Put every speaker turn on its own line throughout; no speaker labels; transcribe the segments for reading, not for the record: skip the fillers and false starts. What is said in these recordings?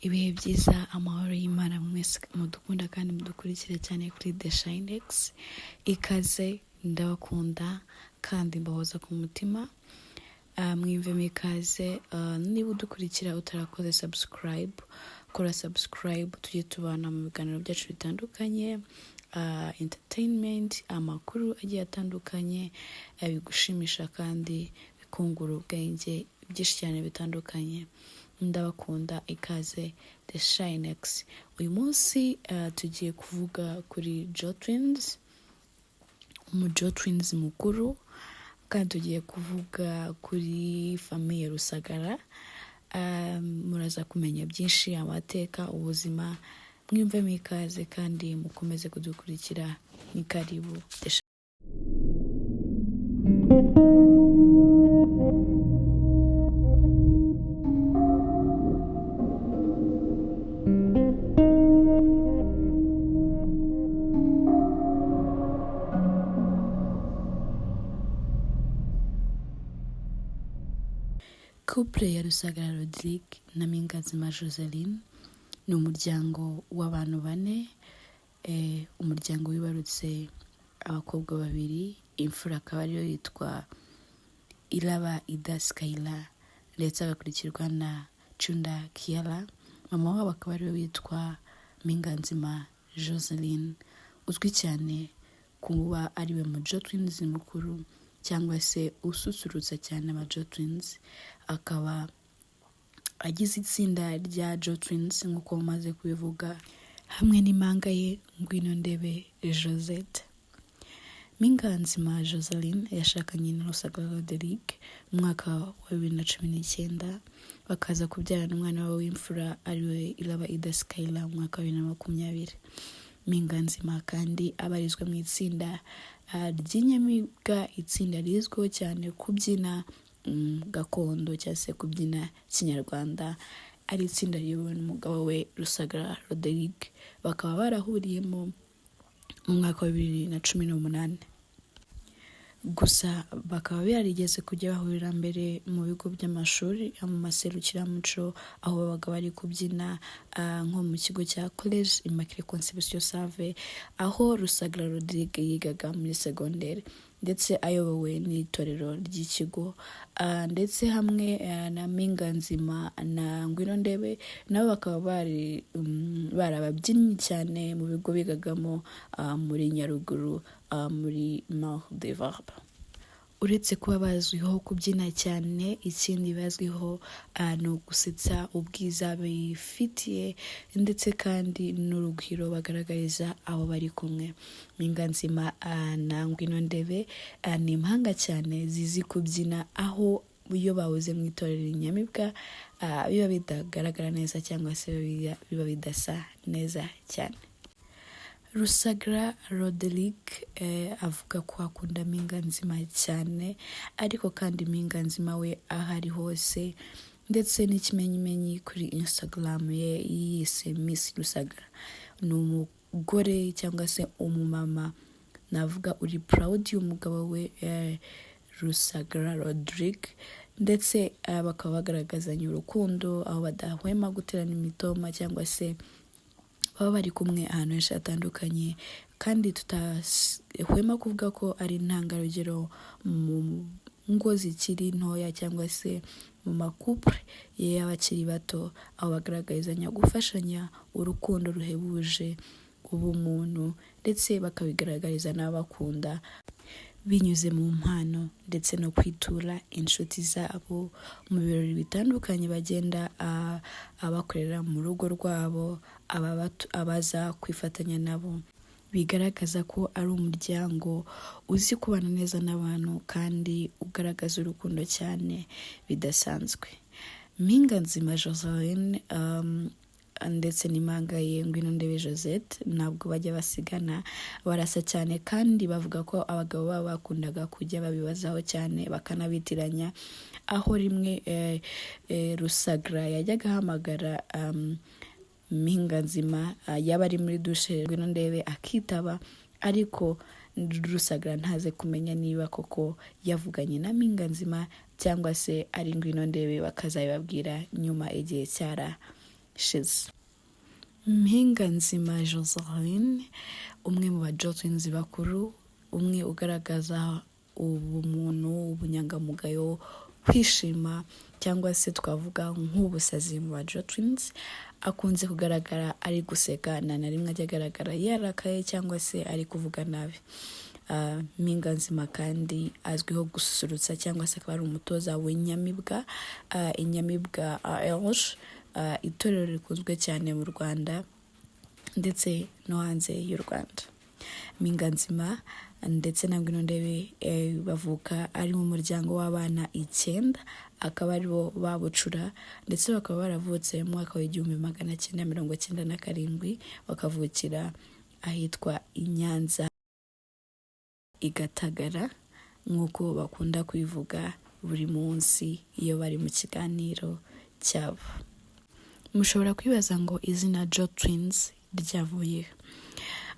Ibihe byiza, amahoro y'Imana mwese mudukunda kandi mudukurikira cyane kuri The Shinex. Ikaze, ndabakunda kandi mbahoza ku mutima. Mwiyumvemo ikaze. Niba udukurikira utarakoze subscribe, kora subscribe tujye tubana mu biganiro byacu bitandukanye, entertainment, amakuru agiye atandukanye bigushimisha kandi bikungura ubwenge byinshi cyane bitandukanye. Ndabakunda, ikaze The Shinex. Uyu munsi tugiye kuvuga kuri Jo Twins, umu Jo Twins mukuru, kandi tugiye kuvuga kuri famille Rusagara. Muraza kumenya byinshi, amateka, ubuzima. Mwiyumvemo ikaze kandi mukomeze kudukurikira. Ni karibu The Couple ya Rusagara Rodrigue na Mpinganzima Joseline ni umuryango w'abantu bane, umuryango wibarutse abakobwa babiri, imfura akaba ariyo yitwa Iraba Ida Skyla ndetse agakurikirwa na Cunda Kiara, mama wabo akaba ariwe witwa Mpinganzima Joseline, uzwi cyane kuba ariwe mu Jo Twins mukuru cyangwa se ususurutsa cyane aba Jo Twins, akaba agize itsinda rya Jo Twins nk'uko mumaze kubivuga, hamwe n'impanga ye Ngwinondebe Josette. Mpinganzima Joseline yashakanye na Rusagara Roderick mu mwaka wa 2019, bakaza kubyarana umwana wabo w'imfura ariwe Iraba Ida Skyla mu mwaka wa 2020. Mpinganzima kandi abarizwa mu itsinda ry'Inyamibwa, itsinda rizwiho cyane kubyina gakondo cyangwa se kubyina kinyarwanda, ari itsinda riyobowe n'umugabo we Rusagara Roderick, bakaba barahuriyemo mu mwaka wa 2018. Gusa bakaba barigeze kujya bahurira mbere mu bigo by'amashuri, mu maserukiramuco, aho babaga bari kubyina, nko mu kigo cya College Immaculée Conception Save, aho Rusagara Rodrigue yigaga muri segonderi ndetse ayobowe n'itorero ry'ikigo, ndetse hamwe na Mpinganzima na Ngwinondebe, nabo bakaba bari ababyinnyi cyane mu bigo bigagamo, muri Nyaruguru, muri Mont de Verbe. Uretse kuba bazwiho kubyina cyane, ikindi bazwiho ni ugusetsa, ubwiza bifitiye ndetse kandi n'urugwiro bagaragariza abo bari kumwe. Mpinganzima na Ngwinondebe ni impanga cyane zizi kubyina, aho iyo bahoze mu itorero Inyamibwa biba bitagaragara neza cyangwa se biba bidasa neza cyane. Rusagara Roderick avuga ko akunda Mpinganzima cyane, ariko kandi Mpinganzima we aho ari hose, ndetse n'ikimenyimenyi kuri Instagram ye yiyise Miss Rusagara. Ni umugore cyangwa se umumama navuga uri proud y'umugabo we Rusagara Rodrigue, ndetse bakaba bagaragazanya urukundo aho badahwema guterana imitoma cyangwa se baba bari kumwe ahantu henshi hatandukanye, kandi tutahwema kuvuga ko ari intangarugero mu ngo zikiri ntoya cyangwa se mu makupure y'abakiri bato, aho bagaragarizanya gufashanya urukundo ruhebuje, ubumuntu, ndetse bakabigaragariza n'ababakunda binyuze mu mpano ndetse no kwitura inshuti zabo mu birori bitandukanye bagenda abakorera mu rugo rwabo, abaza kwifatanya nabo. Bigaragaza ko ari umuryango uzi kubana neza n'abantu kandi ugaragaza urukundo cyane bidasanzwe. Mpinganzima Joseline ndetse n'impanga ye Ngwinondebe Josette ntabwo bajya basigana, barasa cyane kandi bavuga ko abagabo babo bakundaga kujya babibazaho cyane bakanabitiranya, aho rimwe Rusagara yajyaga ahamagara Mpinganzima, yaba ari muri dushe Ngwinondebe akitaba, ariko Rusagara ntaze kumenya niba koko yavuganye na Mpinganzima cyangwa se ari Ngwinondebe, bakazabibabwira nyuma igihe cyarashize. ishize. Mpinganzima Joseline, umwe mu ba Jo Twins bakuru, umwe ugaragaza ubumuntu, ubunyangamugayo, kwishima cyangwa se twavuga nk'ubusazi mu ba Jo Twins, akunze kugaragara ari guseka, nta na rimwe ajya agaragara yarakaye cyangwa se ari kuvuga nabi. Mpinganzima kandi azwiho gususurutsa cyangwa se akaba ari umutoza w'inyamibwa, Inyamibwa AERG, itorero rikunzwe cyane mu Rwanda ndetse no hanze y'u Rwanda. Mpinganzima ndetse na Ngwinondebe bavuka ari mu muryango w'abana icyenda, akaba aribo babucura, ndetse bakaba baravutse mu mwaka wa 1997, bakavukira ahitwa i Nyanza i Gatagara, nk'uko bakunda kubivuga buri munsi iyo bari mu kiganiro cyabo. Mushobora kwibaza ngo izina Jo Twins ryavuye he?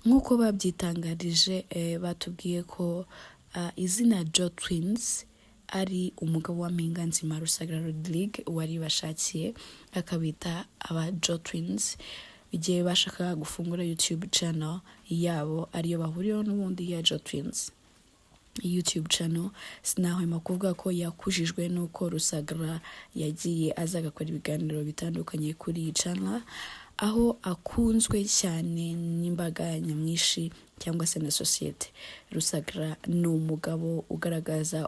Nk'uko babyitangarije, batubwiye ko izina Jo Twins ari umugabo wa Mpinganzima Rusagara Rodrigue waribashakiye, akabita aba Jo Twins igihe bashakaga gufungura YouTube channel yabo, ariyo bahuriyeho n'ubundi ya Jo Twins. YouTube channel sinahwema kuvuga ko yakujijwe n'uko Rusagara yagiye aza agakora ibiganiro bitandukanye kuri iyi channel, aho akunzwe cyane n'imbaga nyamwinshi cyangwa se na sosiyete. Rusagara ni umugabo ugaragaza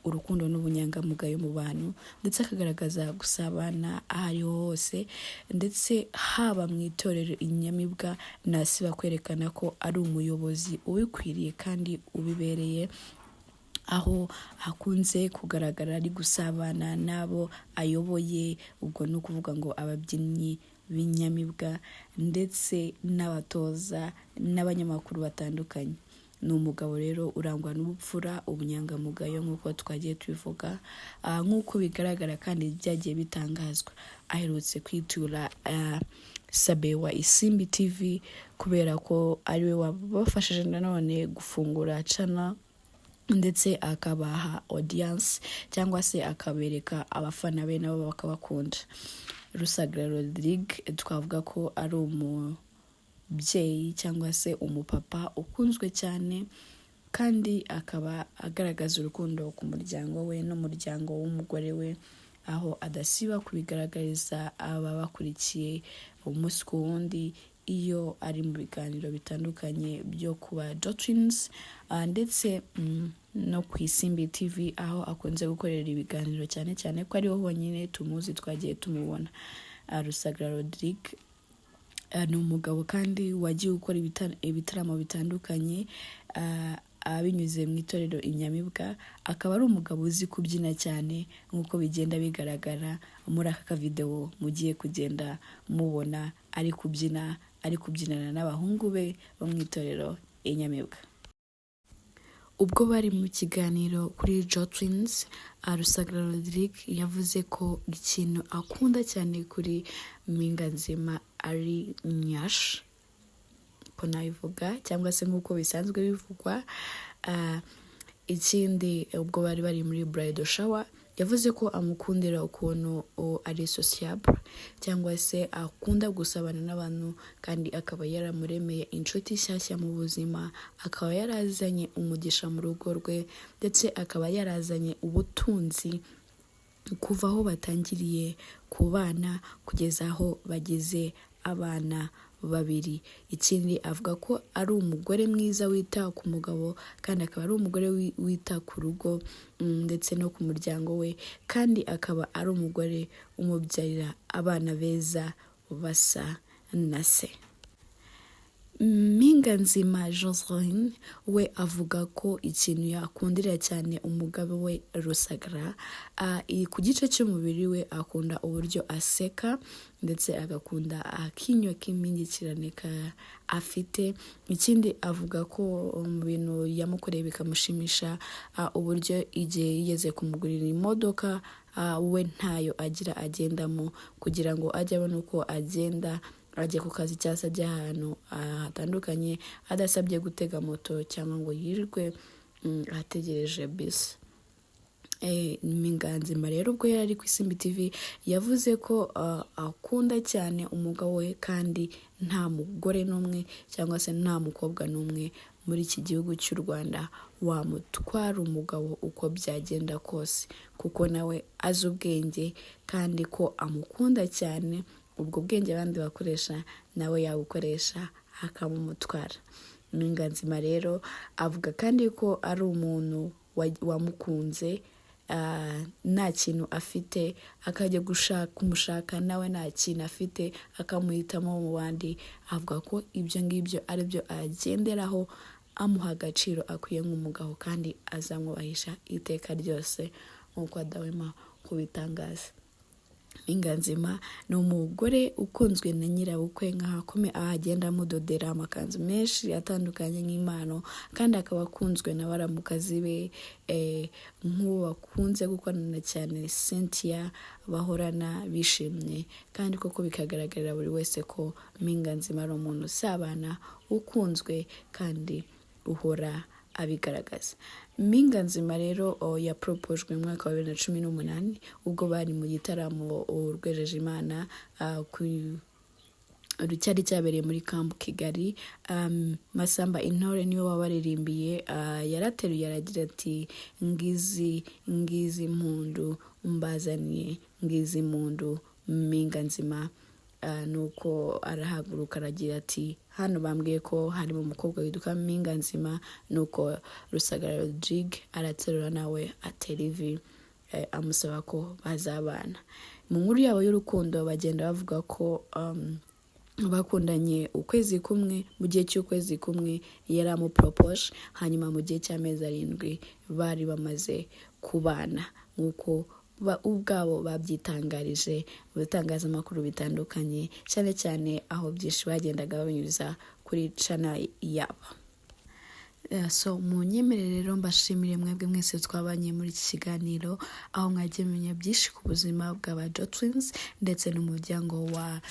urukundo n'ubunyangamugayo mu bantu, ndetse akagaragaza gusabana aho ariho hose, ndetse haba mu itorero Inyamibwa ntasiba kwerekana ko ari umuyobozi ubikwiriye kandi ubibereye, aho akunze kugaragara ari gusabana n'abo ayoboye, ubwo ni ukuvuga ngo ababyinnyi b'inyamibwa ndetse n'abatoza n'abanyamakuru batandukanye. Ni umugabo rero urangwa n'ubupfura, ubunyangamugayo, nk'uko twagiye tubivuga. Nk'uko bigaragara kandi byagiye bitangazwa, aherutse kwitura Sabe wa Isimbi TV kubera ko ariwe wabafashije nanone gufungura channel, ndetse akabaha audience cyangwa se akabereka abafana be, nabo bakabakunda. Rusagara Rodrigue twavuga ko ari umubyeyi cyangwa se umupapa ukunzwe cyane, kandi akaba agaragaza urukundo ku muryango we n'umuryango w'umugore we, aho adasiba kubigaragariza ababakurikiye umunsi ku wundi iyo ari mu biganiro bitandukanye byo kuba Jo Twins, ndetse no ku Isimbi TV, aho akunze gukorera ibiganiro cyane cyane ko ariho honyine tumuzi, twagiye tumubona. Rusagara Rodrigue ni umugabo kandi wagiye gukora ibitaramo bitandukanye binyuze mu itorero Inyamibwa, akaba ari umugabo uzi kubyina cyane, nk'uko bigenda bigaragara muri aka kavidewo mugiye kugenda mubona ari kubyina, ari kubyinana n'abahungu be bo mu itorero Inyamibwa. Ubwo bari mu kiganiro kuri Jo Twins, Rusagara Rodrigue yavuze ko ikintu akunda cyane kuri Mpinganzima ari nyashi, ko nabivuga cyangwa se nk'uko bisanzwe bivugwa. Ikindi, ubwo bari bari muri bridal shower, yavuze ko amukundira ukuntu ari sociable cyangwa se akunda gusabana n'abantu, kandi akaba yaramuremeye inshuti nshyashya mu buzima, akaba yarazanye umugisha mu rugo rwe, ndetse akaba yarazanye ubutunzi kuva aho batangiriye kubana kugeza aho bageze abana babiri. Ikindi, avuga ko ari umugore mwiza wita ku mugabo, kandi akaba ari umugore wita ku rugo ndetse no ku muryango we, kandi akaba ari umugore umubyarira abana beza basa na se. Mpinganzima Joseline we avuga ko ikintu yakundira cyane umugabo we Rusagara, ku gice cy'umubiri we akunda uburyo aseka, ndetse agakunda akinyo k'impingikirane afite. Ikindi, avuga ko mu bintu yamukoreye bikamushimisha, uburyo igihe yigeze kumugurira imodoka, we ntayo agira agendamo, kugira ngo ajye abona uko agenda ajya ku kazi cyangwa se ajya ahantu hatandukanye adasabye gutega moto cyangwa ngo yirirwe ategereje bisi. Mpinganzima rero ubwo yari ari ku Isimbi TV yavuze ko akunda cyane umugabo we, kandi nta mugore n'umwe cyangwa se nta mukobwa n'umwe muri iki gihugu cy'u Rwanda wamutwara umugabo uko byagenda kose, kuko nawe azi ubwenge kandi ko amukunda cyane. Ubwo bwenge abandi bakoresha nawe yabukoresha akamumutwara. Mpinganzima rero avuga kandi ko ari umuntu wamukunze nta kintu afite, akajya gushaka kumushaka nawe nta kintu afite, akamuhitamo mu bandi. Avuga ko ibyo ngibyo ari byo agenderaho amuha agaciro akwiye nk'umugabo, kandi azamwubahisha iteka ryose nk'uko adahwema kubitangaza. Mpinganzima ni umugore ukunzwe na nyirabukwe, nk'aho aho agenda amudodera amakanzu menshi atandukanye nk'impano, kandi akaba akunzwe na baramukazi be, nk'uwo bakunze gukorana cyane Cynthia, bahorana bishimye, kandi koko bikagaragarira buri wese ko Mpinganzima ari umuntu usabana, ukunzwe kandi uhora abigaragaza. Mpinganzima rero yaporopojwe mu mwaka wa 2018 ubwo bari mu gitaramo Urwejeje Imana ku cyari cyabereye muri Camp Kigali. Masamba Intore niwe wabaririmbiye. Yarateruye aragira ati: "Ngizi, ngizi impundu mbazaniye, ngizi impundu Mpinganzima." Nuko arahaguruka aragira ati: "Hano bambwiye ko harimo umukobwa witwa Mpinganzima." Nuko Rusagara Rodrigue araterura nawe atera ivi, amusaba ko bazabana. Mu nkuru yabo y'urukundo bagenda bavuga ko bakundanye ukwezi kumwe. Mu gihe cy'ukwezi kumwe yari amuporopoje, hanyuma mu gihe cy'amezi 7 bari bamaze kubana, nk'uko ubwabo babyitangarije mu bitangazamakuru bitandukanye, cyane cyane aho byinshi bagendaga babinyuza kuri channel yabo. So mu nyemerere rero mbashimire mwebwe mwese twabanye muri iki kiganiro, aho mwagiye mumenya byinshi ku buzima bw'aba Jo Twins ndetse n'umuryango wa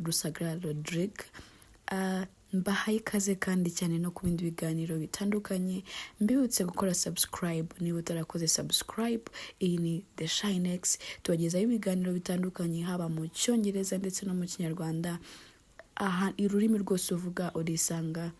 Rusagara Rodrigue. Mbahaye ikaze kandi cyane no ku bindi biganiro bitandukanye. Mbibutse gukora subscribe niba utarakoze subscribe. Iyi ni The Shinex, tubagezaho ibiganiro bitandukanye haba mu Cyongereza ndetse no mu Kinyarwanda. Aha ururimi rwose uvuga urisanga.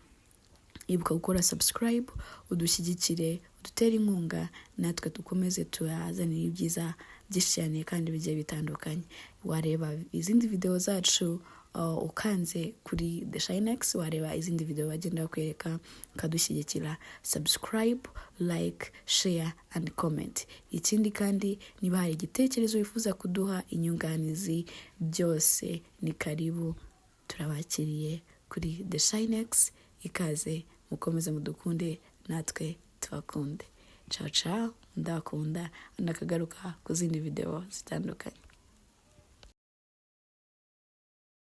Ibuka gukora subscribe, udushyigikire, udutere inkunga, natwe dukomeze tuhazanire ibyiza byinshi cyane kandi bigiye bitandukanye. Wareba izindi video zacu ukanze kuri The Shinex, wareba izindi video bagenda bakwereka, ukadushyigikira. Subscribe, like, share and comment. Ikindi kandi, niba hari igitekerezo wifuza kuduha, inyunganizi, byose ni karibu, turabakiriye kuri The Shinex. Ikaze, mukomeze mudukunde natwe tubakunde. Ciao ciao, ndakunda, ndakagaruka ku zindi video zitandukanye.